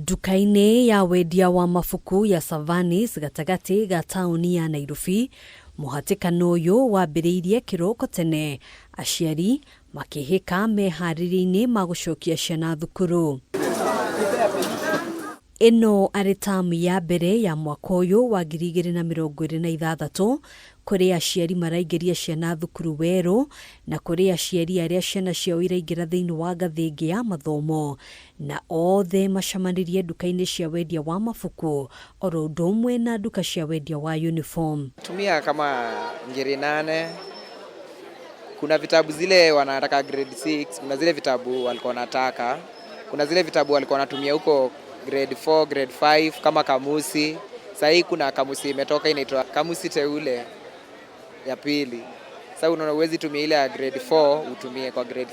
Nduka-inĩ ya wendia wa mabuku ya Savanis gatagatĩ ga taũni ya Nairobi, mũhatĩkano ũyũ wambĩrĩirie kĩroko tene, aciari makĩhĩka meharĩria-inĩ ma gũcokia ciana thukuru. Ĩno arĩ tamu ya mbere ya mwaka ũyũ wa 2026 kũrĩ aciari maraingĩria ciana thukuru werũ na kũrĩ aciari arĩa ciana ciao iraingĩra thĩinĩ wa ngathĩ ĩngĩ ya mathomo, na othe macemanirie nduka-inĩ cia wendia wa mabuku oro ũndũ ũmwe na nduka cia wendia wa uniform. Tumia kama 8,000. Kuna vitabu zile wanataka grade 6, kuna zile vitabu walikuwa wanataka, kuna zile vitabu walikuwa wanatumia huko grade 4, grade 5 kama kamusi. Sasa hii kuna kamusi imetoka inaitwa kamusi teule ya pili. Sasa unaona huwezi tumia ile ya grade 4 utumie kwa grade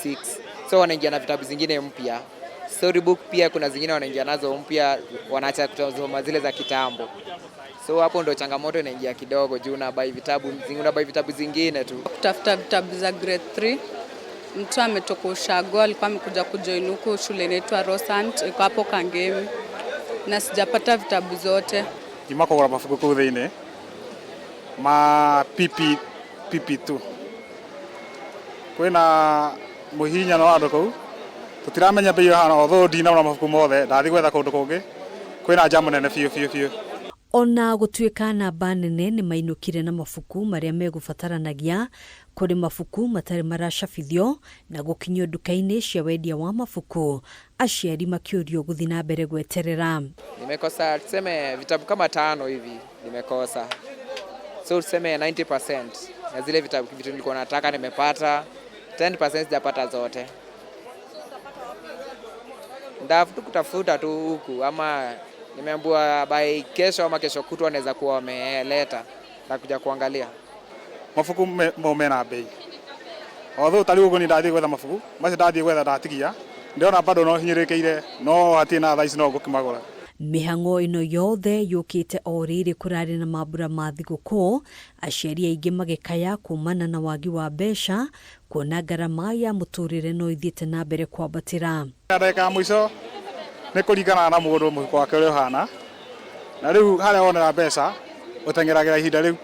6. So wanaingia na vitabu zingine mpya. Storybook pia kuna zingine wanaingia nazo mpya, wanaacha kusoma zile za kitambo. So hapo ndo changamoto inaingia kidogo juu unabuy vitabu zingine tu. Kutafuta vitabu za grade 3. Mtu ametoka ushago, alikuwa amekuja kujoin huku shule inaitwa Rosant, iko hapo Kangemi, na sijapata vitabu zote. Nyuma kũgũra mabuku kũu thĩinĩ ma PP PP2 kwĩna mũhihinyano wa andũ kũu, tũtiramenya bei ĩhana, although ndinaona mabuku mothe, ndathiĩ gwetha kũndũ kũngĩ kwĩna jamu nene biũ biũ biũ. Ona gũtuĩka namba nene nĩ mainũkire na mabuku marĩa megũbataranagia, kũrĩ mabuku matarĩ maracabithio na gũkinyio nduka-inĩ cia wendia wa mabuku, aciari makĩũrio gũthiĩ na mbere gweterera. Nimekosa tuseme vitabu kama 5 hivi nimekosa. So tuseme 90% ya zile vitabu vitu nilikuwa nataka nimepata, 10% sijapata zote. Ndafuta kutafuta tu huku, ama nimeambiwa by kesho ama kesho kutwa wanaweza kuwa wameleta na kuja kuangalia. Mabuku mo mena bei. Although tari uguo ni ndathiĩ gwetha mabuku macio, ndathiĩ gwetha ndatigia, ndĩrona bado no hinyĩrĩkĩire, no hatirĩ na thaa ici no ngũkĩmagũra. Mĩhang'o ĩno yothe yũkĩte o rĩrĩ kũrarĩ na mambura ma thigũkũ, aciari aingĩ magĩkaya kumana na wagi wa mbeca, kuona ngarama ya mũtũrĩre no ithiĩte na mbere kwambatĩra. Ndagĩka ya mũico nĩ kũringana na mũndũ mũhuko wake ũrĩa ũhana, na rĩu harĩa wonera mbeca ũteng'eragĩra ihinda rĩu.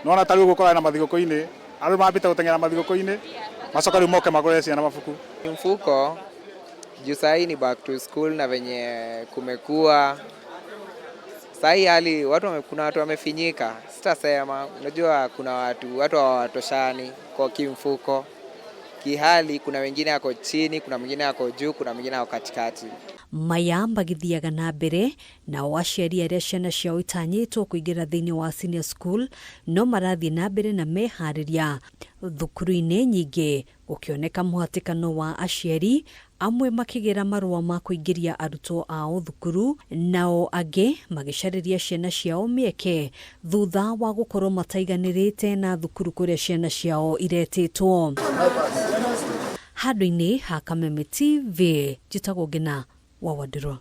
Nona ta rĩu gũkorwo na mathigũkũ-inĩ, andũ mambĩte gũteng'era mathigũkũ-inĩ, macoka rĩu moke magũrĩre ciana mabuku. Mfuko juu sahii ni back to school na venye kumekuwa sahii hali kuna watu wamefinyika, sitasema, unajua kuna watu hawatoshani kwa kimfuko kihali, kuna wengine ako chini, kuna mwingine ako juu, kuna mwingine ako katikati. Maya magithiaga na mbere, nao aciari arĩa ciana ciao itanyĩtwo kũingĩra thĩinĩ wa senior school no marathiĩ na mbere na meharĩria. Thukuru-inĩ nyingĩ gũkĩoneka mũhatĩkano wa aciari amwe makĩgĩra marũa ma kũingĩria arutwo ao thukuru, nao angĩ magĩcarĩria ciana ciao mĩeke thutha wa gũkorwo mataiganĩrĩte na thukuru kũrĩa ciana ciao iretĩtwo. Handũ-inĩ ha Kameme TV, njĩtagwo Ngina wa Wandirũ.